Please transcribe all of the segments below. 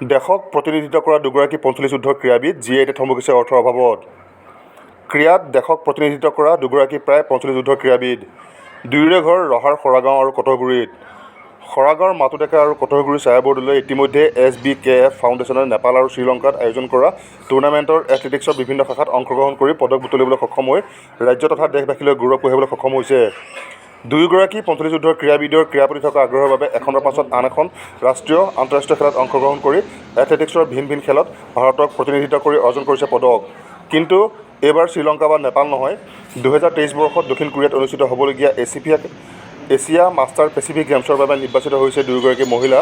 দেশক প্ৰতিনিধিত্ব কৰা দুগৰাকী 45 ঊৰ্ধ্বৰ ক্ৰীড়াবিদ, যিয়ে এতিয়া থমকিছে অৰ্থৰ অভাৱত। ক্ৰীড়াত দেশক প্ৰতিনিধিত্ব কৰা দুগৰাকী প্ৰায় 45 ঊৰ্ধ্বৰ ক্ৰীড়াবিদ। দুয়োৰে ঘৰ ৰহাৰ খৰাগাঁও আৰু কটহগুৰিত। খৰাগাঁৱৰ মাতু ডেকা আৰু কটহগুৰিৰ ছায়া বৰদলৈ ইতিমধ্যে এছ বি কে এফ ফাউণ্ডেশ্যনে নেপাল আৰু শ্ৰীলংকাত আয়োজন কৰা টুৰ্ণামেণ্টৰ এথলেটিকছৰ বিভিন্ন শাখাত অংশগ্ৰহণ কৰি পদক বুটলিবলৈ সক্ষম হৈ ৰাজ্য তথা দেশবাসীলৈ গৌৰৱ কঢ়িয়াবলৈ সক্ষম হৈছে। দুয়োগৰাকী 45 ঊৰ্ধ্বৰ ক্ৰীড়াবিদৰ ক্ৰীড়াৰ প্ৰতি থকা আগ্ৰহৰ বাবে এখনৰ পাছত আন এখন ৰাষ্ট্ৰীয়, আন্তঃৰাষ্ট্ৰীয় খেলত অংশগ্ৰহণ কৰি এথলেটিকছৰ ভিন ভিন খেলত ভাৰতক প্ৰতিনিধিত্ব কৰি অৰ্জন কৰিছে পদক। কিন্তু এইবাৰ শ্ৰীলংকা বা নেপাল নহয়, 2023 বৰ্ষত দক্ষিণ কোৰিয়াত অনুষ্ঠিত হ'বলগীয়া এছিয়া মাষ্টাৰ পেচিফিক গেমছৰ বাবে নিৰ্বাচিত হৈছে দুয়োগৰাকী মহিলা।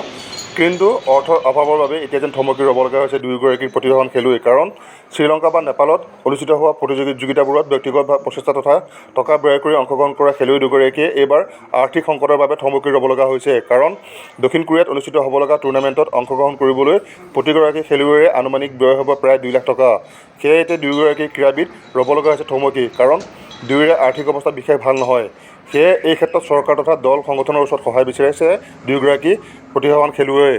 কিন্তু অৰ্থৰ অভাৱৰ বাবে এতিয়া যেন থমকি ৰ'ব লগা হৈছে দুয়োগৰাকী প্ৰতিভাৱান খেলুৱৈ। কাৰণ শ্ৰীলংকা বা নেপালত অনুষ্ঠিত হোৱা প্ৰতিযোগিতাবোৰত ব্যক্তিগত প্ৰচেষ্টা তথা টকা ব্যয় কৰি অংশগ্ৰহণ কৰা খেলুৱৈ দুগৰাকীয়ে এইবাৰ আৰ্থিক সংকটৰ বাবে থমকি ৰ'ব লগা হৈছে। কাৰণ দক্ষিণ কোৰিয়াত অনুষ্ঠিত হ'ব লগা টুৰ্ণামেণ্টত অংশগ্ৰহণ কৰিবলৈ প্ৰতিগৰাকী খেলুৱৈৰে আনুমানিক ব্যয় হ'ব প্ৰায় 2 লাখ টকা। সেয়ে এতিয়া দুয়োগৰাকী ক্ৰীড়াবিদ ৰ'ব লগা হৈছে থমকি। কাৰণ দুয়োৰে আৰ্থিক অৱস্থা বিশেষ ভাল নহয়। সেয়ে এই ক্ষেত্ৰত চৰকাৰ তথা দল সংগঠনৰ ওচৰত সহায় বিচাৰিছে দুয়োগৰাকী প্ৰতিভাৱান খেলুৱৈয়ে।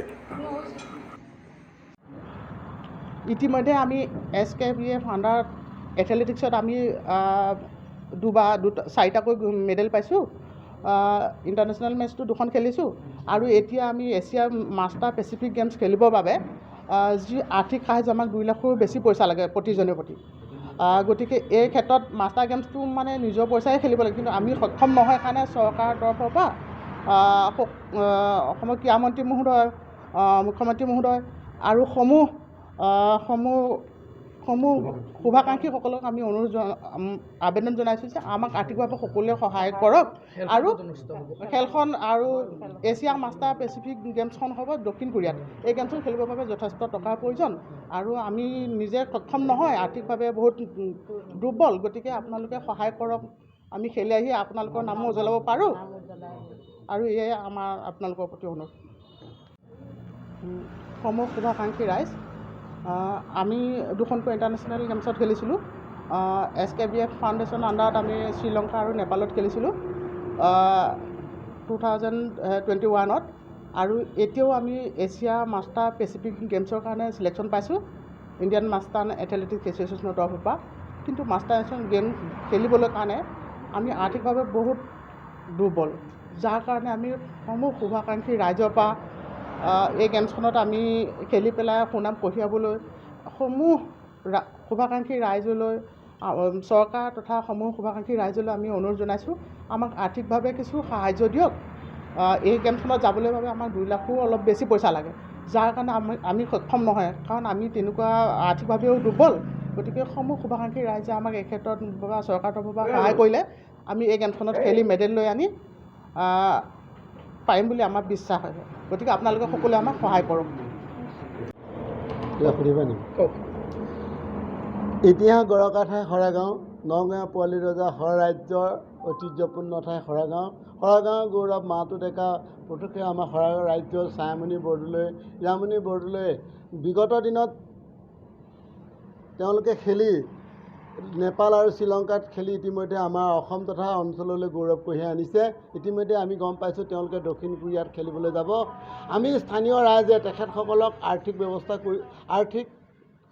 ইতিমধ্যে আমি এছ কে বি এফ আণ্ডাৰত এথলেটিক্সত আমি দুবাৰ, দুটা, চাৰিটাকৈ মেডেল পাইছোঁ। ইণ্টাৰনেশ্যনেল মেচটো দুখন খেলিছোঁ আৰু এতিয়া আমি এছিয়া মাষ্টাৰ পেচিফিক গেমছ খেলিবৰ বাবে যি আৰ্থিক সাহাৰ্য, আমাক 2 লাখৰো বেছি পইচা লাগে প্ৰতিজনৰ প্ৰতি। গতিকে এই ক্ষেত্ৰত মাষ্টাৰ গেমছটো মানে নিজৰ পইচাৰে খেলিব লাগে, কিন্তু আমি সক্ষম নহয় কাৰণে চৰকাৰৰ তৰফৰ পৰা অসমৰ ক্ৰীড়ামন্ত্ৰী মহোদয়, মুখ্যমন্ত্ৰী মহোদয় আৰু সমূহ সমূহ সমূহ শুভাকাংক্ষীসকলক আমি অনুৰোধ, আবেদন জনাইছোঁ যে আমাক আৰ্থিকভাৱে সকলোৱে সহায় কৰক। আৰু খেলখন আৰু এছিয়া মাষ্টাৰ পেচিফিক গেমছখন হ'ব দক্ষিণ কোৰিয়াত। এই গেমছখন খেলিবৰ বাবে যথেষ্ট টকাৰ প্ৰয়োজন আৰু আমি নিজে সক্ষম নহয়, আৰ্থিকভাৱে বহুত দুৰ্বল। গতিকে আপোনালোকে সহায় কৰক, আমি খেলি আহি আপোনালোকৰ নামো উজ্বলাব পাৰোঁ আৰু এয়াই আমাৰ আপোনালোকৰ প্ৰতি অনুৰোধ। সমূহ শুভাকাংক্ষী ৰাইজ, আমি দুখনকৈ ইণ্টাৰনেশ্যনেল গেমছত খেলিছিলোঁ। এছ কে বি এফ ফাউণ্ডেশ্যনৰ আণ্ডাৰত আমি শ্ৰীলংকা আৰু নেপালত খেলিছিলোঁ 2021ত। আৰু এতিয়াও আমি এছিয়া মাষ্টাৰ পেচিফিক গেমছৰ কাৰণে চিলেকশ্যন পাইছোঁ ইণ্ডিয়ান মাষ্টাৰ এথলেটিক্স এছ'চিয়েশ্যনৰ তৰফৰ পৰা। কিন্তু মাষ্টাৰ গেম খেলিবলৈ কাৰণে আমি আৰ্থিকভাৱে বহুত দুৰ্বল, যাৰ কাৰণে আমি সমূহ শুভাকাংক্ষী ৰাইজৰ পৰা এই গেমছখনত আমি খেলি পেলাই সুনাম কঢ়িয়াবলৈ সমূহ শুভাকাংক্ষী ৰাইজলৈ, চৰকাৰ তথা সমূহ শুভাকাংক্ষী ৰাইজলৈ আমি অনুৰোধ জনাইছোঁ, আমাক আৰ্থিকভাৱে কিছু সাহাৰ্য দিয়ক। এই গেমছখনত যাবলৈ বাবে আমাক 2 লাখৰো অলপ বেছি পইচা লাগে, যাৰ কাৰণে আমি সক্ষম নহয়, কাৰণ আমি তেনেকুৱা আৰ্থিকভাৱেও দুৰ্বল। গতিকে সমূহ শুভাকাংক্ষী ৰাইজে আমাক এই ক্ষেত্ৰত বা চৰকাৰৰ তৰফৰ পৰা সহায় কৰিলে আমি এই গেমছখনত খেলি মেডেল লৈ আনি পাৰিম বুলি আমাৰ বিশ্বাস আছে। গতিকে আপোনালোকে সকলোৱে আমাক সহায় কৰক। কিবা সুধিবা নেকি? ইতিহাস গৰকা ঠাই খৰাগাঁও, নগাঁও পোৱালি ৰজা হৰ ৰাজ্যৰ ঐতিহ্যপূৰ্ণ ঠাই খৰাগাঁও। খৰাগাঁৱৰ গৌৰৱ মাহটো ডেকা প্ৰত্যক্ষে আমাৰ খৰাগাঁও ৰাজ্যৰ ছায়ামণি বৰদলৈ, ইৰামণি বৰদলৈ বিগত দিনত তেওঁলোকে খেলি নেপাল আৰু শ্ৰীলংকাত খেলি ইতিমধ্যে আমাৰ অসম তথা অঞ্চললৈ গৌৰৱ কঢ়িয়াই আনিছে। ইতিমধ্যে আমি গম পাইছোঁ, তেওঁলোকে দক্ষিণ কোৰিয়াত খেলিবলৈ যাব। আমি স্থানীয় ৰাইজে তেখেতসকলক আৰ্থিক ব্যৱস্থা কৰি, আৰ্থিক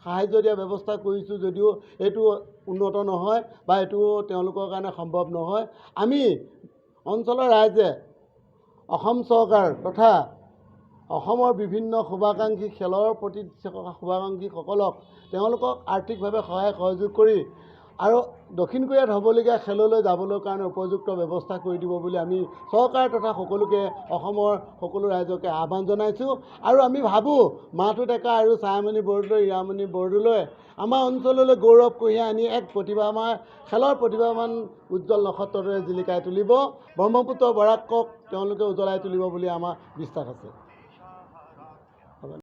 সাহাৰ্য দিয়াৰ ব্যৱস্থা কৰিছোঁ যদিও এইটো উন্নত নহয় বা এইটো তেওঁলোকৰ কাৰণে সম্ভৱ নহয়। আমি অঞ্চলৰ ৰাইজে অসম চৰকাৰ তথা অসমৰ বিভিন্ন শুভাকাংক্ষী, খেলৰ প্ৰতি থকা শুভাকাংক্ষীসকলক তেওঁলোকক আৰ্থিকভাৱে সহায় সহযোগ কৰি আৰু দক্ষিণ কোৰিয়াত হ'বলগীয়া খেললৈ যাবলৈ কাৰণে উপযুক্ত ব্যৱস্থা কৰি দিব বুলি আমি চৰকাৰ তথা সকলোকে, অসমৰ সকলো ৰাইজকে আহ্বান জনাইছোঁ। আৰু আমি ভাবোঁ, মাহটো ডেকা আৰু ছায়ামণি বৰদলৈ, ইৰামণি বৰদলৈ আমাৰ অঞ্চললৈ গৌৰৱ কঢ়িয়াই আনি এক প্ৰতিভা, আমাৰ খেলৰ প্ৰতিভাৱান উজ্জ্বল নক্ষত্ৰৰ দৰে জিলিকাই তুলিব। ব্ৰহ্মপুত্ৰ বৰাকক তেওঁলোকে উজ্বলাই তুলিব বুলি আমাৰ বিশ্বাস আছে।